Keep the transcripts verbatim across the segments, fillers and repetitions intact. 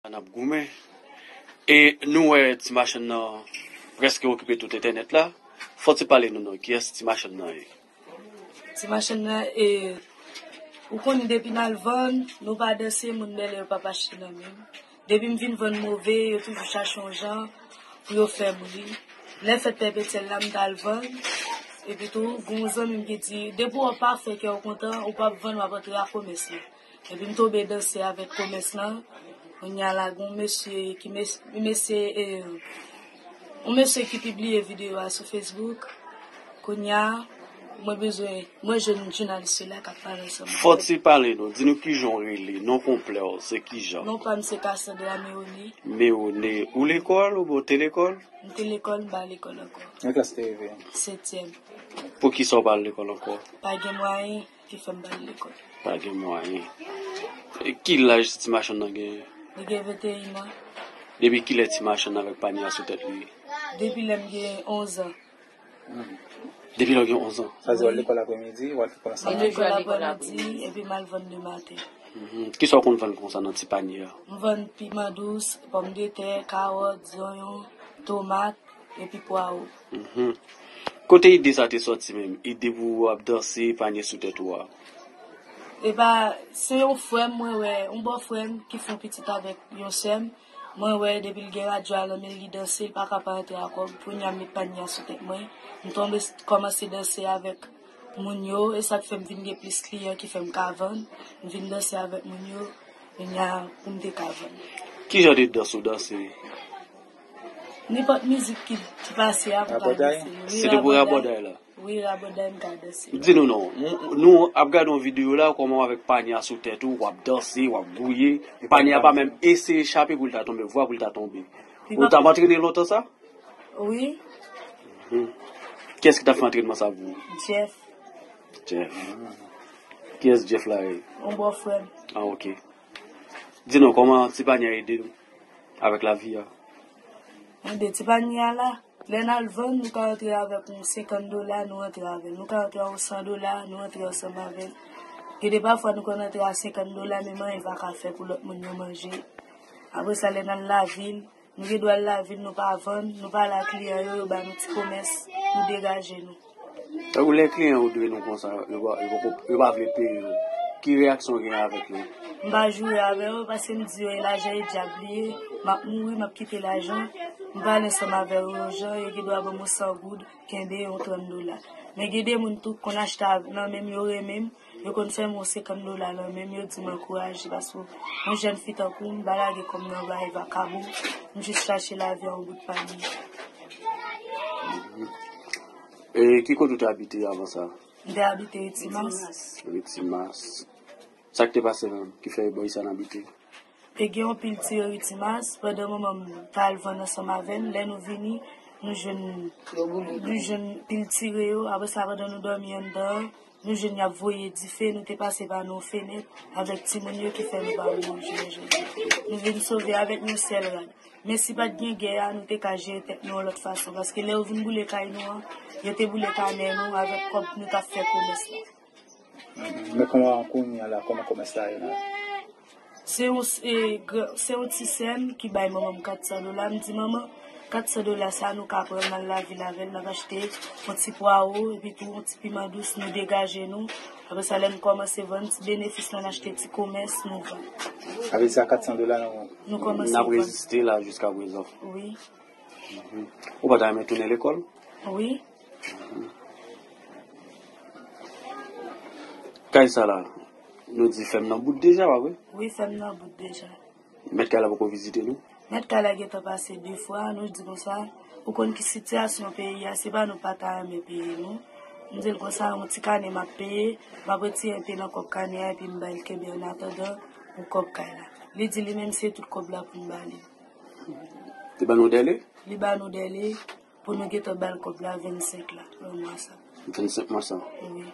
N ap goumen. E nou wè ti machann nan prèske okipe tout entènèt la. Fò ti pale nou non, kiyès ti machann nan ye? Ti machann nan, e, ou konnen depi n al vann, nou pa danse, moun bèlè yo p ap achte nan men m. Depi m vin vann move, yo toujou chache yon jan pou yo fè m ri. Lè fèt Pè Petyèl la, m t al vann. Epi tou, gen yon zanmi m ki di, depi w pa fè kè w kontan, ou p ap vann, w ap antre a komès lan. Epi m tonbe danse avèk komès lan. Kounye a la, gen yon mesye ki mes-, yon mesye, e, yon mesye ki pibliye videyo a sou Facebook. Kounye a, mwen bezwen, mwen jwenn jounalis yo la k ap pale ansanm avè m. Fò ti pale nou, di nou kijan w rele, non konplè w, se kijan? Non pa m se Cassandra Meone. Meone, ou lekòl, oubyen w te lekòl? M te lekòl, m pa lekòl ankò. Nan klas te rive? Setyèm. Poukisa w pa al lekòl ankò? Pa gen mwayen ki fè m pa al lekòl. Pa gen mwayen. E ki laj ti machann nan genyen? Li gen venteyen an. Depi kilè ti machann nan avèk panye a sou tèt li? Depi lè m gen onz an. Depi lè w gen onz an? Sa vle di w al lekòl aprèmidi, w al kòmanse. M al lekòl aprèmidi, epi m al vann le maten. Mhm. Kisa w konn vann konsa nan ti panye a? M vann piman dous, pòmdetè, kawòt, zonyon, tomat, epi pwawo. Mhm. Kote ide sa te sòti menm? Ide pou w ap danse, panye sou tèt ou a? Epa, se yon frè m, mwen wè, yon bò frè m ki fè yon pitit avèk yon sè m. Mwen wè, depi l gen radyo a nan men l, li danse, li pa ka pa antre a kòb. Kounye a, m met panye a sou tèt mwen. M tonbe s-, kòmanse danse avèk moun yo, e sa k fè m vin gen plis kliyan ki fè m ka vann. M vin danse avèk moun yo, kounye a, pou m te ka vann. Ki jan de dans ou danse? Nenpòt mizik ki, ki pase a, m ka danse. Rabòday? Wi, se te pou rabòday. Rabòday la? Wi, rabòday m ka danse. Di nou non, m, nou ap gade yon videyo la, kòman w avèk panye a sou tèt ou, w ap danse, w ap gouye, panye a pa menm eseye chape pou l ta tonbe, vwa pou l ta tonbe. Ou t ap antrene lontan sa? Wi. Mhm. Kiyès ki t ap fè antrènman sa pou ou? Jeff. Jeff. Kiyès Jeff la ye? Yon bò frè m. Ah, ok. Di nou, kòman ti panye a ede nou avèk lavi a? Ede ti panye a la. Lè n al vann, nou ka antre avèk yon senkant dola, nou antre avè l. Nou ka antre a yon san dola, nou antre ansanm avè l. Gen de pafwa nou konn antre a senkant dola, men manyen pa ka fè pou lòt moun yo manje. Apre sa, lè n al lavil, nou gen dwa al lavil, nou pa vann, nou pale a kliyan yo, yo ba nou ti komès, nou degaje nou. Tankou lè kliyan yo dwe nou konsa, yo pa, yo poko, yo pa vle peye nou. Ki reyaksyon w genyen avèk yo? M pa joure avè yo, paske m di yo, e lajan e dyab li ye, m ap mouri, m ap kite lajan. M pale ansanm avè yo, yon jan, yo gen dwa ban m yon san goud, kenbe yon trant dola. Men gen de moun tou k konn achte nan men m, yo renmen m, yo konn fè m yon senkant dola nan men m, yo di m ankouraje, paske yon jèn fi tankou m, m pa lage kò m nan bay vakabon, m jis chache lavi a yon bout panye. E ki kote w te abite avan sa? M te abite Rue Timas. Rue Timas. Sa k te pase menm ki fè e bò sa n abite? E gen yon pil tire Rue Timas, pandan manman m t al vann ansanm avè m, lè nou vini, nou jwenn, nou jwenn pil tire yo, apre sa pandan nou dòmi anndan an, nou jwenn y ap voye dife, nou te pase pa nan yon fenèt avèk timoun yo ki fè nou pa mouri jounen jodi. Nou vin sove avèk yon sèl rad. Men si pa t gen gè a, nou te ka jere tèt nou yon lòt fason, paske lè yo vin boule kay nou an, yo te boule kanè nou avèk kòb nou t ap fè komès la. Men kòman kounye a la, kòman komès la ye la? Se yon, e, gra-, se yon ti sè m ki bay manman m kat san dola. M di, "Manman, kat san dola sa, nou ka pran l, n al lavil avè l, n ap achte yon ti pwawo, epi tou yon ti piman dous, nou degaje nou." Apre sa, lè n kòmanse vann, ti benefis la, n achte ti komès, nou vann. Sa vle di sa, kat san dola, nou, nou kòmanse vann. N ap reziste la jiska prezan. Wi. Mhm. Ou pa ta renmen tounen lekòl? Wi. Kay sa la, nou di fèm nan bout deja, pa vre? Wi, fèm nan bout deja. Mèt kay la poko vizite nou? Mèt kay la gentan pase de fwa, nou di konsa, ou konn ki sitiyasyon peyi a, se pa nou pa ta renmen peye nou. M di l konsa, yon ti kanè m ap peye, m ap retire enpe nan kòb kanè a, epi m ba l kenbe annatandan pou kòb kay la. Li di li menm se tout kòb la pou n ba li. Te ban nou dèle? Li ba nou dèle pou nou gentan ba l kòb la vennsenk la, nan mwa sa. Vennsenk mwa sa? Wi.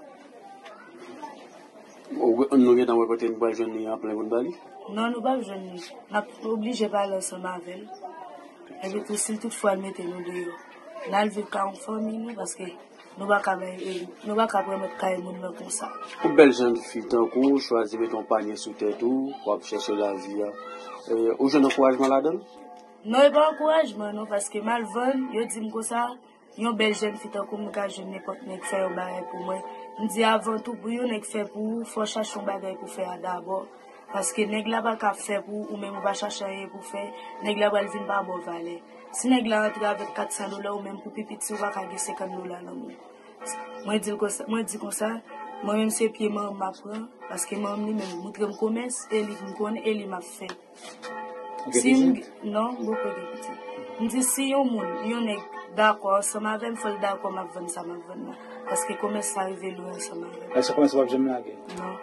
Ou, nou gentan wè kote nou pral jwenn li an plen pou n ba li? Non, nou p ap jwenn li. N ap oblije pale ansanm avè l. Epi tou, si l tout fwa l mete nou deyò, n al viv ka yon fanmi nou, paske Nou pa ka bay, e, nou pa ka pèmèt kay moun nan konsa. Yon bèl jèn fi tankou w chwazi mete yon panye sou tèt ou, w ap chèche lavi a. E, ou jwenn ankourajman ladan l? Non, e pa ankourajman non, paske m al vann, yo di m konsa, yon bèl jèn fi tankou m ka jwenn nenpòt nèg fè yon bagay pou mwen. M di avan tou, pou yon nèg fè pou ou, fò w chache yon bagay pou fè a dabò. Paske nèg la pa ka fè pou ou, ou menm ou pa chache anyen pou fè, nèg la pral vin pa ba w valè. Si nèg la antre avèk kat san dola, ou menm pou pi piti, ou pa ka gen senkant dola nan men w. Mwen di l konsa, mwen di konsa, mwen menm se pye manman m ap pran, paske manman m li menm moutre m komès, e li m konnen, e li m ap fè. Ou gen pitit? Non, m poko gen pitit. M di si yon moun, yon nèg dakò ansanm avè m, fò l dakò m ap vann sa m ap vann nan. Paske komès sa rive lwen ansanm avè m. Èske komès w ap janm lage? Non.